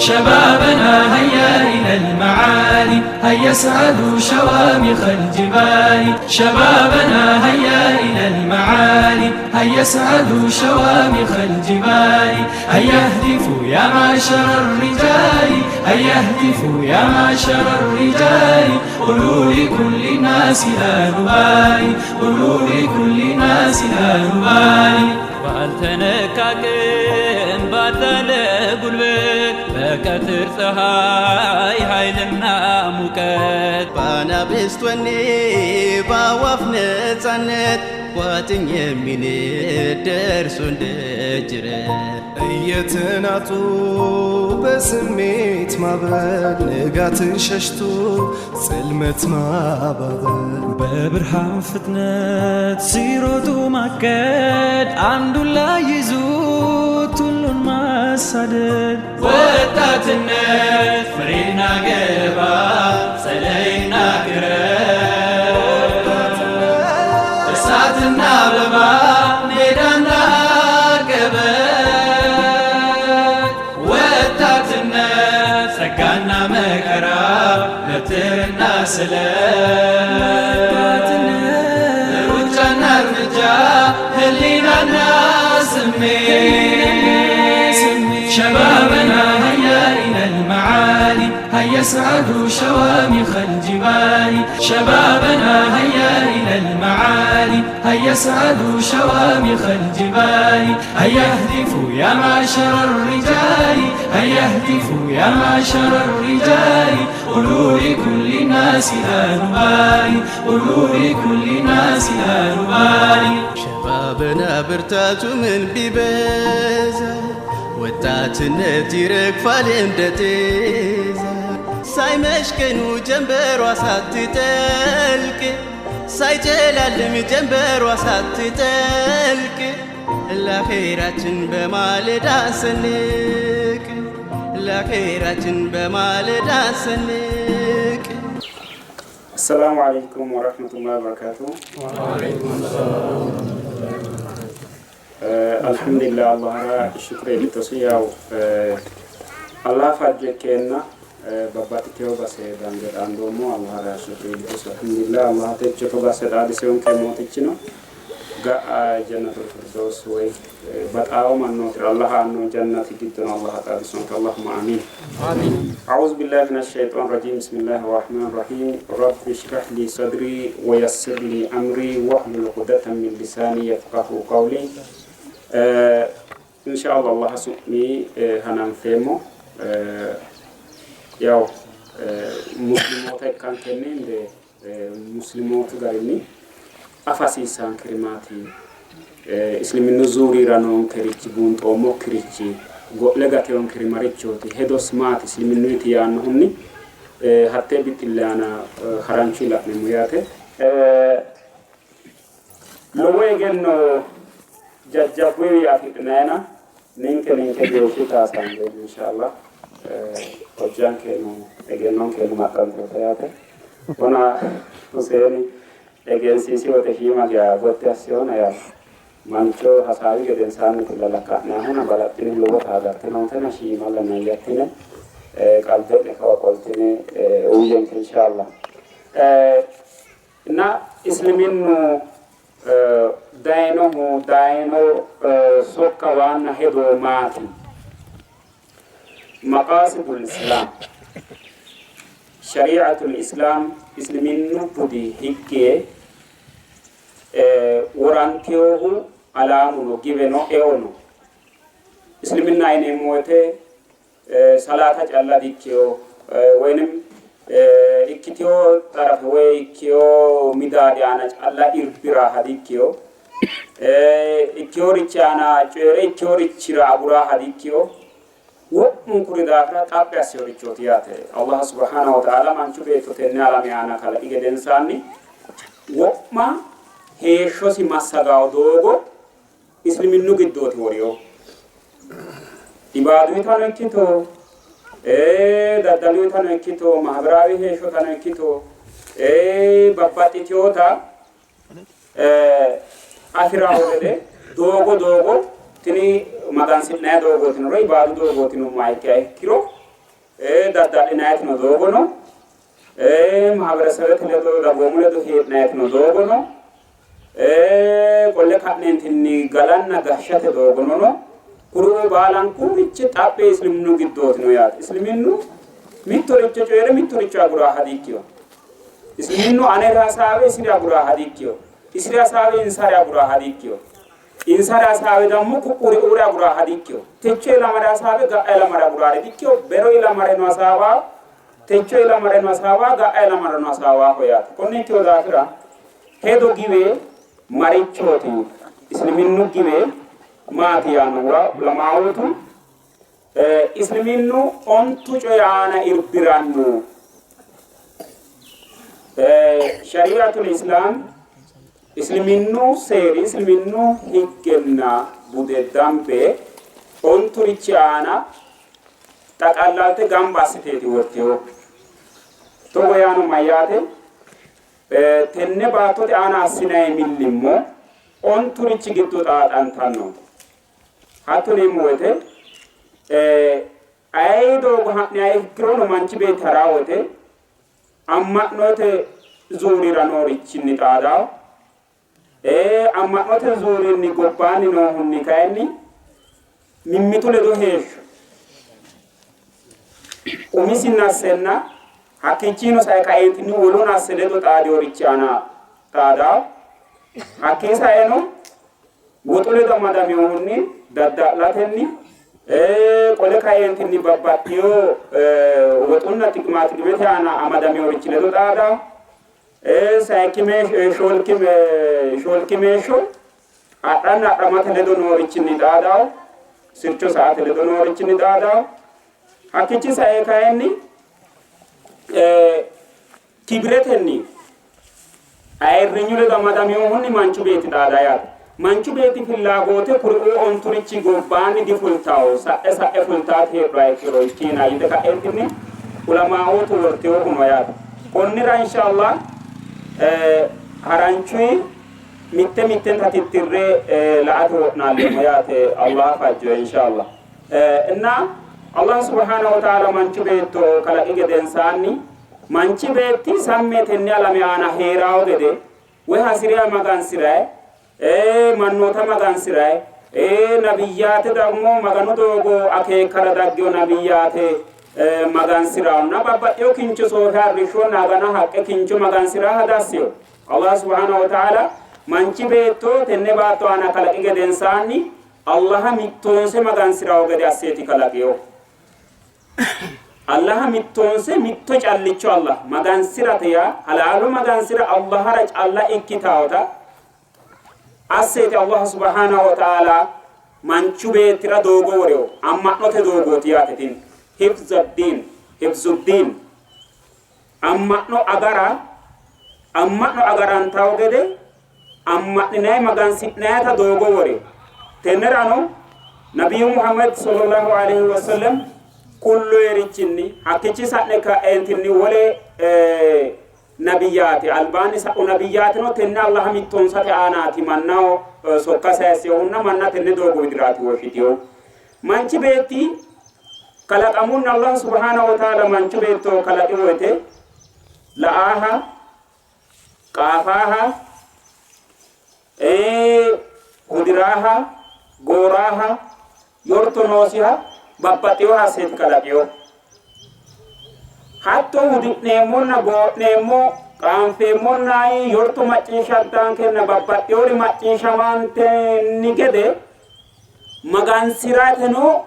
شبابنا هيا إلى المعالي، هيا اسعدوا شوامخ الجبال. شبابنا هيا إلى المعالي، هيا اسعدوا شوامخ الجبال. هيا اهتفوا يا معشر الرجال، هيا اهتفوا يا معشر الرجال. قولوا لكل الناس لا نبالي، قولوا لكل الناس لا نبالي. ባልተነካ አቅም ባልዛለ ጉልበት በቀትር ፀሐይ ኃይልና ሙቀት በአናብስት ወኔ በአዕዋፍ ነፃነት ቋጥኝ የሚንድ ደርሶ እንደ ጅረት እየተናጡ በስሜት ማበል ንጋትን ሸሽቶ ጽልመት ማባበል በብርሃን ፍጥነት ሲሮጡ ማቀድ አንዱን ላይ ይዙት ሁሉን ማሳደድ ወጣትነት ፍሬና ገለባ ጸደይና ክረምት እሳትና አበባ ሜዳና አቀበት ወጣትነት ጸጋና መከራ በትርና ስለት ሩጫና እርምጃ ህሊናና ስሜት። شبابنا هيا إلى المعالي، هيا اسعدوا شوامخ الجبال. شبابنا هيا إلى المعالي، هيا اسعدوا شوامخ الجبال. هيا اهتفوا يا معشر الرجال، هيا اهتفوا يا معشر الرجال. قولوا لكل الناس لا نبالي، قولوا لكل الناس لا نبالي. ሸባብና ብርታቱ ምን ቢበዛ ወጣትነት ይረግፋል እንደ ጤዛ። ሳይመሽ ቀኑ ጀንበሯ ሳትጠልቅ ሳይጨላልም ጀንበሯ ሳትጠልቅ ለኼራችን በማለዳ ሰንቅ ለኼራችን በማለዳ ሰንቅ። አሰላሙ አለይኩም ወረህመቱላሂ ወበረካቱ። Alhamdulillah, Allahara shukre littosi. Yaw Allah fajjo ikkeenna babbaxxitewo base dange xaandoommo. Allahara shukre littosi. Alhamdulillah, Allah techo togo asse xaadiseyonke mootichino ga'a jannatul firdaus woy baxaawo mannootira Allah aanno jannati giddono Allah xaadisonke. Allahumma amiin. أعوذ بالله من الشيطان الرجيم. بسم الله الرحمن الرحيم. رب اشرح لي صدري ويسر لي أمري واحلل عقدة من لساني يفقه قولي. إن شاء الله الله su'mi hananfeemmo. Yaw muslimoota ikkankenni inde muslimootu garinni afa hasiissaankeri maati? Isliminnu zuurira noonkerichi buunxoommokkirichi go'le gateyonkeri marichooti? Hedos maati isliminnuyiti yaannohunni hattee bixxille aana haranchu la'neemmo yaate. Lowo egenno jajjabbuwi afi'nayina ninke ninke geeshshita hasaambeemmo inshallah. Hojjankeno egennonkeno maxxanteyote yaate. Wona Huseeni egensiisi wote shiima geya gotti asseyona yaa mancho hasaawi gedensaanni tilla lakka'nayihuna balaxxine lowota agartinontena shiimalla mayyattine qalbe'ne kawa qoltine uuyyenke inshallah. እና isliminnu dayinohu dayino sokka waanna hedo maati? Maqasidul islam, shari'atul islam, isliminnu budi higge woranteyohu alaamuno giweno eono. Isliminna yineemmo woyte salaata calla dikkeyo woynim ikkiteyo xarafe woy ikkeyo midaadi aana calla irbiraaha dikkeyo, ikkeyorichi aana coyire ikkeyorichira aguraaha dikkeyo. Wo'munkuri daafira xaphi asseyorichooti yaate. Allah subhanahu wa ta'ala manchu beetto tenne alame aana kalaqi gedensaanni wo'ma heeshshosi massagawo doogo isliminnu giddooti woriyo. Ibaaduyitano ikkito, daddaluyitano ikkito, mahabiraawi heeshshotano ikkito, babbaxxiteyota afirawo gede doogo doogo tini magansi'nayi doogooti noro ibaadu doogooti nummoha ikkiha ikkiro Dadda'linayitino doogo no, mahaberesebete ledo dagoomu ledo hee'nayitino doogo no, qolle ka'neentinni galanna gashshate doogono no. Kuriuu baalankurichi xaphi isiliminnu giddooti no yaate. Isiliminnu mittoricho coyi're mittoricho aguraaha diikkino. Isiliminnu anera hasaawe isiri aguraaha diikkino. Isiri hasaawe insare aguraaha diikkino. Insare hasaawe dammo ku'uri uure aguraaha diikkino. Techo ilamare hasaawe ga'a ilamare aguraare diikkino. Bero ilamareno hasaawaa, techo ilamareno hasaawaa, ga'a ilamareno hasaawaaho yaate. Konne ikkino daafira hedo giwe marichooti isiliminnu giwe maati yaannohura ulamaawootu isiliminnu ontu coyi aana irbiranno. Shari'atul Islam isiliminnu seeri isiliminnu higgenna bude dambe onturichi aana xaqallalte gamba assiteeti wortewo. Togo yaano mayyaate? Tenne baattote aana assinayi millimmo onturichi giddo xaaxantanno. Hatto yineemmo woyte aye doogo ha'niha ikkirono manchi beetti haraa woyte amma'note zuurira noorichinni xaadawo. Amma'note zuurinni gobbaanni noohunni kayinni mimmitu ledo heeshsho umisinna assenna hakkiichino sae kaeentinni wolun asse ledo xaadiyorichi aana xaadawo. Hakkii saeno woxu ledo amadaminohunni dadda'latenni qole kaeentinni babbaxxiyo woxunna xiqima xiqimete aana amadamiyorichi ledo xaadawo. Sayikki shoolki meeshsho adhanna adhamate ledo noorichinni xaadawo. Sircho sa"ate ledo noorichinni xaadawo. Hakkiichi sae kayinni kibiretenni ayirrinyu ledo amadaminohunni manchu beetti xaada yaate. Manchu beetti fillaagoote kuriuu onturichi gobbaanni difultawo, sa'e sa'e fultaati heedhuha ikkiro ikkiina yite ka'eentinni ulamaa'ootu wortewohu no yaate. Konnira inshallah haranchuyi mitte mittenta tittirre la'ate wo'naalleemmo yaate Allah fajjo inshallah. Inna Allah subhanahu wa ta'ala manchu beetto kalaqi gedensaanni manchi beetti samme tenne alame aana hee'rawo gede woy hasi'riha magansi'rayi, mannoota magansi'rayi, nabiyyaate dammo Maganu doogo akeekkara daggewo nabiyyaate magansi'rawonna babbaxxewo kincho soofe arrishshonna agana haqqe kincho magansi'ra hadassiyo. Allah subhanahu wa ta'ala manchi beetto tenne baatto aana kalaqi gedensaanni Allaha mittoonse magansi'rawo gede asseeti kalaqiyo. Allaha mittoonse mitto callicho Allah magansi'rate yaa halaalu magansi'ra Allahara calla ikkitaawota asseeti Allah subhanahu wa ta'ala manchu beettira doogo worewo amma'note doogooti yaate tini hifzaddiin hifzuddiin amma'no agara amma'no agarantawo gede amma'ninayi magansi'nayita doogo wore. Tennerano Nabiyyu Muhammad sallallahu alaihi wasallam kulloyerichinni hakkichi sa'ne ka'eentinni wole nabiyyaati albaanni sa'u nabiyyaatino tenne Allaha mittoonsate aanaati mannaho sokka sayissinohunna manna tenne doogo widiraati woshshitinohu. Manchi beetti kalaqamunni Allah subhanahu wa ta'ala manchu beetto kalaqi woyte la'aaha qaafaaha, hudiraaha, gooraaha, yorto noosiha babbaxxinoha asseeti kalaqino. Hatto hudi'neemmonna goo'neemmo, qaanfeemmonna yorto macciishshantankenna babbaxxinori macciishshamantenni gede magansi'rateno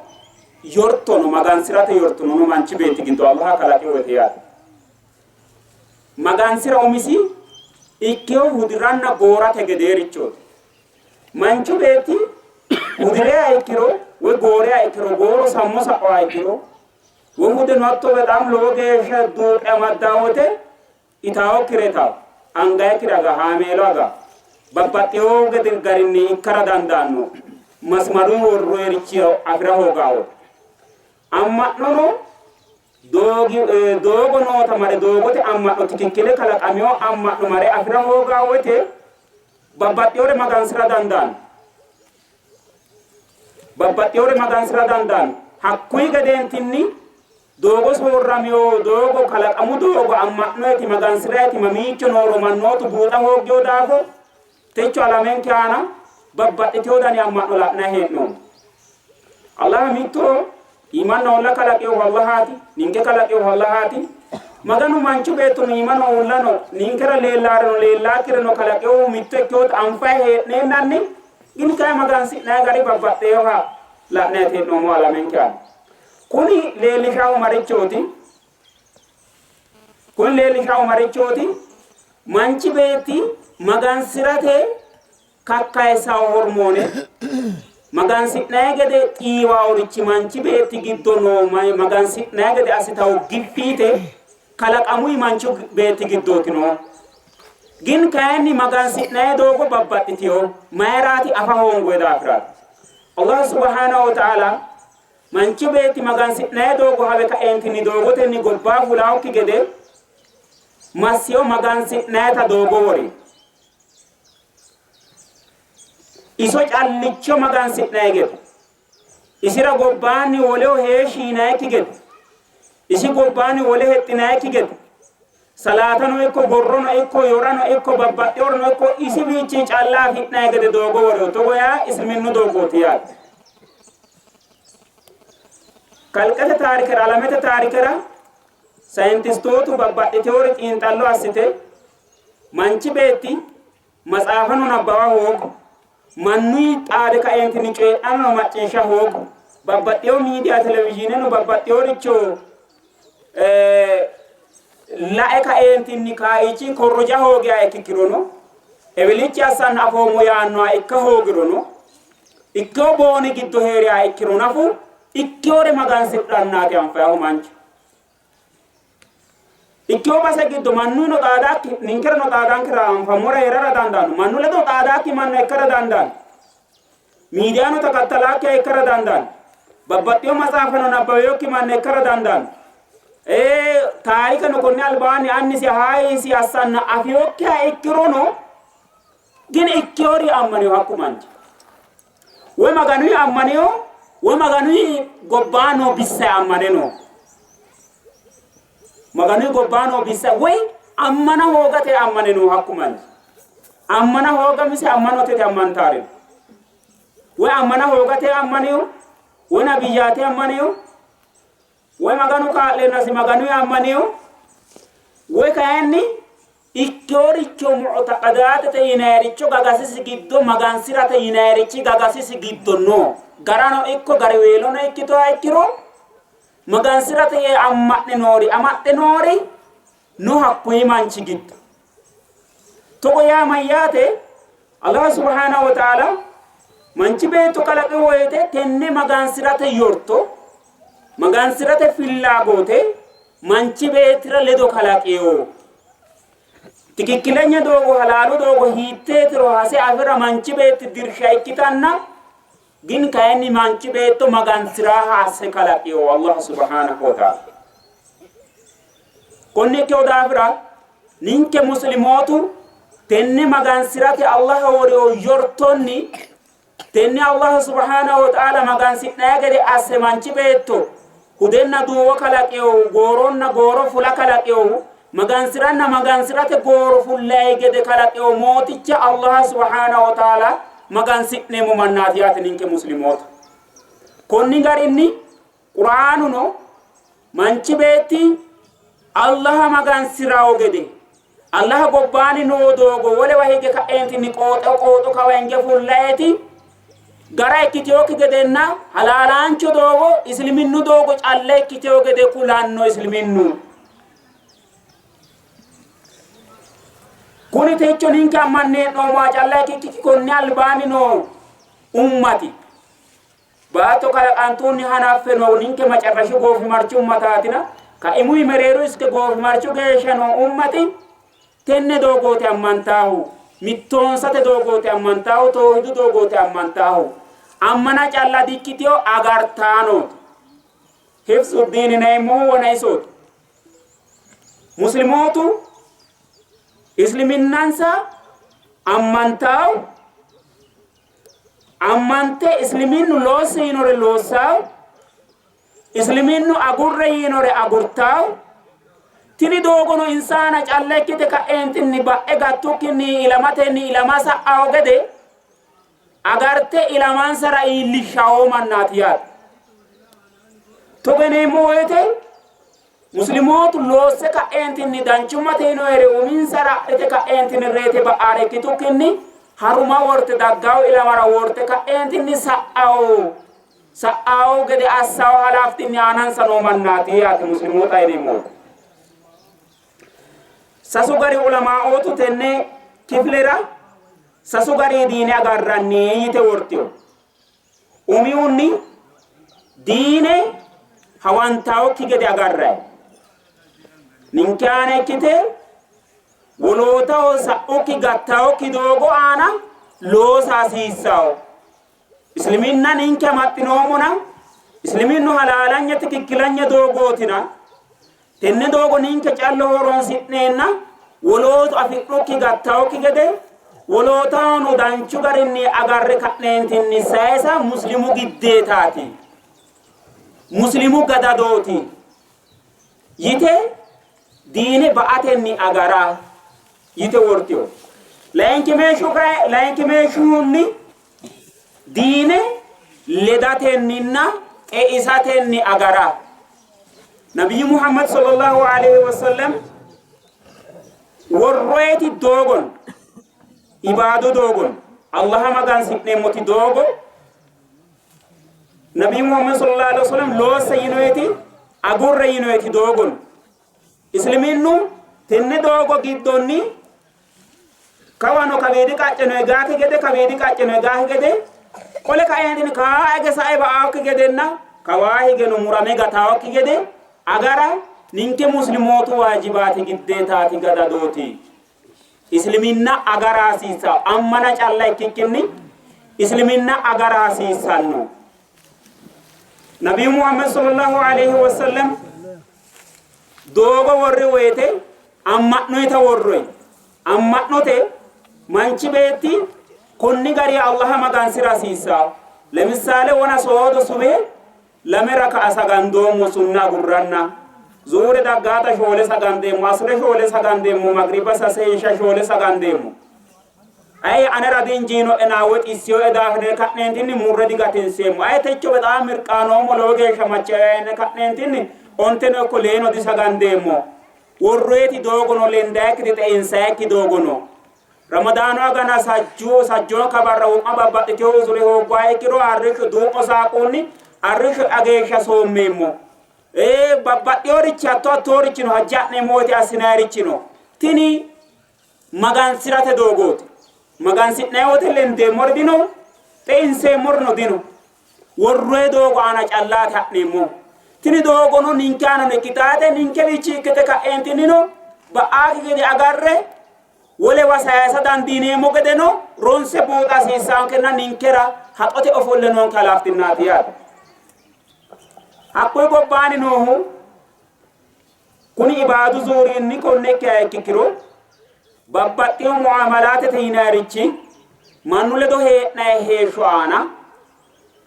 yorto no, magansi'rate yorto no manchi beetti giddo Allah kalaqi woyte yaate. Magansi'ra umisi ikkeho hudiranna goorate gedeerichooti. Manchu beetti hudireha ikkiro woy gooreha ikkiro gooro sammo sa'oha ikkiro woy hudeno hatto bexaam lowo geeshsha duuqe amaddaa wote itaawokkire itawo, angayikkire aga, haameelo aga, babbaxxewo gede garinni ikkara dandaanno masimaru worroyerichi afi'ra hoogaa wote. Amma'nono Doogi, doogo noota mare doogote amma'no tikikkile kalaqamino amma'no mare afi'ra hoogaa woyte babbaxxinore magansi'ra dandaanno. Babbaxxinore magansi'ra dandaanno. Hakkuyi gedeentinni Doogo soorramino doogo kalaqamu doogo amma'noyti magansi'rayti mamiicho nooro mannootu buuxa hooggeyo daafo techo alamenke aana babbaxxiteyo dani amma'no la'nanni hee'noommo. Allah mitto iimanna uulla kalaqinohu Allahaati, ninke kalaqinohu Allahaati. Maganu manchu beettono iimano uullano ninkera leellaareno leellaakkireno kalaqinohu mitto ikkinota anfanni hee'neennanni gin kayi magansi'nanni gari babbaxxeyoha la'nanni hee'noommo alamenke aana. Kuni leellishahu marichooti? Kuni leellishahu marichooti? Manchi beetti magansi'rate kakkayissawo hormoone magansi'nanni gede xiiwaaworichi manchi beetti giddo noo magansi'nanni gede assitawo giffiite kalaqamuyi manchu beetti giddooti noo. Gin kayinni magansi'nanni doogo babbaxxiteyo mayiraati afa hoongoye daafiraati. Allah subhanahu wa ta'ala manchi beetti magansi'nanni doogo hawe kaeentinni doogotenni gobbaa fulaawokki gede massiyo magansi'nannita doogo wori. Iso callicho magansi'nanni gede, isira gobbaanni woleho heeshshi yinannikki gede, isi gobbaanni wole hexxinannikki gede, salaatano ikko gorrono ikko yorano ikko babbaxxeworano ikko isiwiichi calla afi'nanni gede doogo worino. Togo yaa isliminnu doogooti yaate. Kalqete taarikera, alamete taarikera sayintistootu babbaxxiteewori xiinxallo assite manchi beetti matsaafano nabbawa hoogo, mannuyi xaade kaeentinni coyidhanno macciishsha hoogo, babbaxxewo miidiya televizhiineno babbaxxeworicho lae kaeentinni kaichi korroja hoogiha ikkirono ewelichi assanna afoommo yaannoha ikka hoogirono ikkewo booni giddo hee'riha ikkiro nafu ikkewore magansi'rannaati anfayahu manchu. Ikkewo base giddo mannuno xaadaakki ninkerano xaadankera anfammora hee'rara dandaanno. Mannu ledo xaadaakki manna ikkara dandaanno. Miidiyano takattalaakkiha ikkara dandaanno. Babbaxxewo matsaafano nabbaweyokki manna ikkara dandaanno. Taarikeno konni albaanni annisi haayisi assanna afiyokkiha ikkirono gin ikkewori ammaneyo hakku manchi. Woy Maganuyi ammaneyo woy Maganuyi gobbaa noo bissa ammane no. Maganuyi gobbaa noo bissa woy ammana hoogate ammane no hakku manchi. Ammana hooga mise ammanote ammantaare. Woy ammana hoogate ammaneyo woy nabiyyaate ammaneyo woy Maganu kaa'leennasi Maganuyi ammaneyo woy kayinni ikkeworicho mu'taqadaatete yinayiricho gagasisi giddo magansirate yinayirichi gagasisi giddo no. Garano ikko gariweelono ikkitoha ikkiro magansirate yee amma'ne noori amaxxe noori no hakkuyi manchi giddo. Togo yaa mayyaate? Allah subhanahu wa ta'ala manchi beetto kalaqi woyite tenne magansirate yorto magansirate fillaagote manchi beettira ledo kalaqiyo. Tikikkilenya doogo halaalu doogo hiitteetiro hase afira manchi beetti dirsha ikkitanna gin kayinni manchi beetto magansiraaha asse kalaqiyo Allah subhanahu wa ta'ala. Konne ikkewo daafira ninke muslimootu tenne magansirate Allah woriyo yortonni tenne Allah subhanahu wa ta'ala magansi'nanni gede asse manchi beetto hudenna duuwo kalaqiyohu gooronna gooro fula kalaqiyohu magansiranna magansirate gooro fullayi gede kalaqiyo mooticha Allah subhanahu wa ta'ala magansi'neemmo mannaati yaate ninke muslimoota. Konni garinni Qur'aanuno manchi beetti Allah magansirawo gede Allah gobbaanni noo doogo wolewa hige ka'eentinni qooxo qooxo kawa hinge fullayeeti gara ikkiteyookki gedenna halaalaancho doogo isliminnu doogo calla ikkiteyo gede kulanno isliminnu. Kuni techo ninke ammanne hee'noommoha calla ikkikki konni albaanni noo ummati baatto kalaqantuunni hanaffe noo ninke macarrashu goofimarchu ummataatina kaimuyi mereeru iske goofimarchu geeshsha noo ummati tenne doogooti ammantaahu mittoonsate doogooti ammantaahu toohidu doogooti ammantaahu ammana calla dikkitiyo agartaanooti. Hifzu diin yineemmohu wona isooti. Muslimootu isliminnansa ammantaahu ammante isliminnu loosse yinore loossaahu Isliminnu agurre yiinore agurtawo, tini doogono insa aana calla ikkite ka'eentinni ba'e gattukkinni ilamatenni ilama sa'awo gede agarte ilamansara iillishshawo mannaati yaate. Togo yineemmo woyite Muslimootu loosse ka'eentinni danchummate yinoyere uminsara adhite ka'eentinni reyite ba'aare ikkitukkinni haruma worte daggawo ilamara worte ka'eentinni sa'awo sa'awo gede assawo halaaftinni aanansa noo mannaati yaate muslimoota yineemmo woyte. Sasu gari ulamaootu tenne kifilera sasu gari diine agarranni yite wortino. Umihunni diine hawantaokki gede agarrayi. Ninke aana ikkite wolootaho sa'ukki gattaokki doogo aana loosa hasiissawo. Isliminna ninke amaxxinoommona isliminnu halaalanya tikikkilanya doogootina tenne doogo ninke callu horonsi'neenna wolootu afidhukki gattawokki gede wolootahono danchu garinni agarre ka'neentinni sayisa muslimu giddeetaati, muslimu gadadooti yite diine ba''atenni agara yite wortino. Layinkimeeshshuhunni diine ledatenninna xeisatenni agara. Nabiyyu Muhammad sallallahu alaihi wasallam worroyeti doogon ibaadu doogon Allaha magansi'neemmoti doogo Nabiyyu Muhammad sallallahu alaihi wasallam loosse yinoyeti agurre yinoyeti doogon Isliminnu tenne doogo giddonni kawano kawiidi qacceno higaakki gede kawiidi qacceno higaakki gede qole kaeentinni kaa hige sae ba'aokki gedenna kawaa higeno murame gataokki gede agara ninke muslimootu waajibaati giddeetaati gadadooti. Isliminna agara hasiissanno. Ammana calla ikkikkinni isliminna agara hasiissanno. Nabiyu Muhammad sallallahu alaihi wasallam doogo worri woyite amma'noyita worroy. Amma'note manchi beetti konni gari Allaha magansira hasiissanno. Lemisaale wona soodo sube lame raka'a sagandoommo sunna agurranna zuure daggaata shoole sagandeemmo, asire shoole sagandeemmo, magriba sase, isha shoole sagandeemmo. Ayi anera dinjiinoena woy xissiyoe daafira ka'neentinni murre digatinseemmo. Ayi techo bexaami mirqaanoommo lowo geeshsha machaeene ka'neentinni onteno ikko leeno disagandeemmo. Worroyeti doogono lendayikkiti xeinsayikki doogono. Ramadaanu agana sajjuu sajjoonka barra wo'ma babbaxxitino usuri hoogguha ikkiro arrishsho duu'mo saaquunni arrishsho e'a geeshsha soommeemmo. Ee babbaxxinorichi hatto hattoorichi no hajja ha'neemmo woyte assinayirichi no. Tini magansi'rate doogooti. Magansi'nanni woyte lendeemmori dino, xeinseemmorino dino. Worroyi doogo aana callaati ha'neemmohu. Tini doogono ninke aanano ikkitaate ninkewiichi ikkite ka'eentinnino ba'aakki gede agarre wolewa sayisa dandiineemmo gedeno ronse buuxa hasiissaankenna ninkera haxote ofolle noonke halaaftinnaati yaate. Hakkuyi gobbaani noohu kuni ibaadu zuurinni konne ikkiha ikkiro babbaxxino muamalaatete yinayirichi mannu ledo hee'nayi heeshsho aana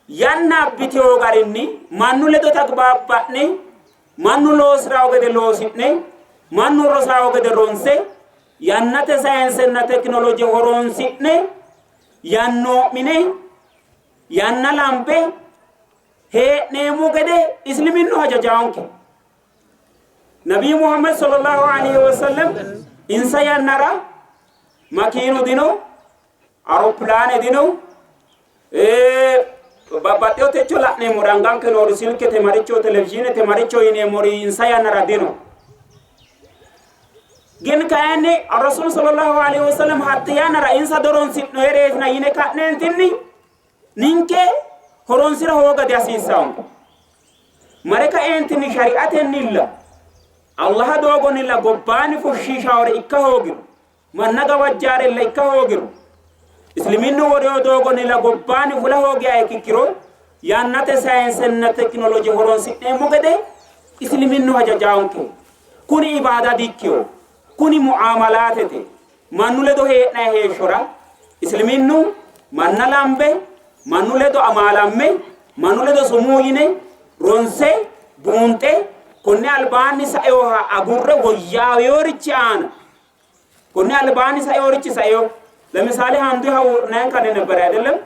yanna abbitewo garinni mannu ledo tagbaabba'ne mannu loosi'rawo gede loosi'ne mannu rosawo gede ronse yannate sayinsenna tekinoloje horoonsi'ne yannoo'mine yanna lambe hee'neemmo gede isliminnu hajajaonke. Nabiy Muhammad sallallahu alaihi wasallam insa yannara makiinu dino, aeropilaane dino, babbaxxewo techo la'neemmori anganke noori silkete maricho televizhiinete maricho yineemmori insa yannara dino. Gin kayinni Rasuul sallallahu alaihi wasallam hatte yannara insa doronsi'noereetina yine ka'neentinni ninke horonsira hooga dihasiissannonke. Mare kaeentinni shari'atennilla Allaha doogonnilla gobbaanni fushshiishaawore ikka hoogiro, manna gawajjaarella ikka hoogiro, isliminnu woreo doogonnilla gobbaanni fula hoogiha ikkiro yannate sayinsenna tekinoloje horonsi'neemmo gede isliminnu hajajaonke. Kuni ibaada dikkino, kuni muamalaatete. Mannu ledo hee'nanni heeshshora isliminnu manna lambe, mannu ledo amaalamme, mannu ledo sumuu yine ronse Buunxe konni albaanni saeoha agurre woyyaaweworichi aana konni albaanni saeorichi saeo ለምሳሌ አንዱ hawuudhinanni ነበር አይደለም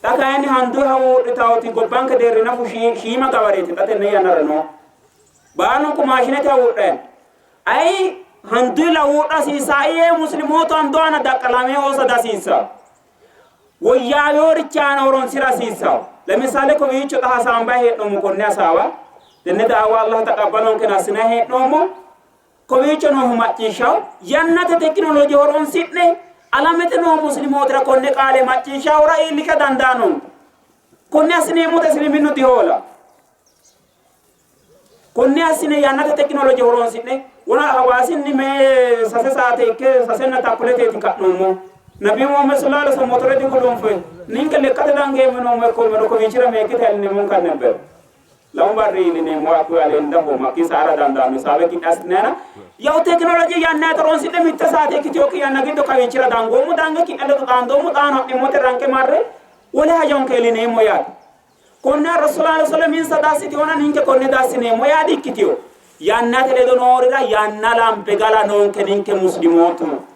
xa kayinni handu hawuudhitawoti gobbanke deerri nafu shiima gabareeti xa tenne yannara noo baalunku maashinete hawuudhayi ayi handu lawuudha hasiisaa yee muslimootu handu aana daqqalame hoosa dihasiissawo woyyaaweworichi aana horonsira hasiissawo ለምሳሌ kowiicho xa hasaambayi hee'noommo konne hasaawa tenne daawa Allah taqabbalonkena assinayi hee'noommo kowiicho noohu macciishshawo yannate tekinolooje horonsi'ne alamete noo muslimootira konne qaale macciishshahura iillisha dandaa noonke. Konne assineemmota isiliminnu dihoola. Konne assine yannate tekinolooje horonsi'ne wona Hawaasinni mee sase saate ikke sasenna takkuleteeti ka'noommo. Nabii Muhammad sallallahu alaihi wasallam motore digulunfe ninke lekkate dangeemmo noommo ikkoommero kowiichira meekkite iillineemmonkanni nebbere. Lamu barri iillineemmo hakkuyi aleenni dafoommo hakkii sa''ara dandaanno hisaabe ki'ne assitinayina yawu tekinolooje yannayita horonsi'ne mitte saate ikkitiyokki yanna giddo kawiichira dangoommo dange ki'ne ledo xaandoommo xaano ha'nimmote ranke marre wole hajonke iillineemmo yaate. Konne Rasul sallallahu alaihi wasallam insa dassitiyona ninke konne dassineemmo yaa dikkitiyo. Yannate ledo noorira yanna lambe gala noonke ninke muslimootu.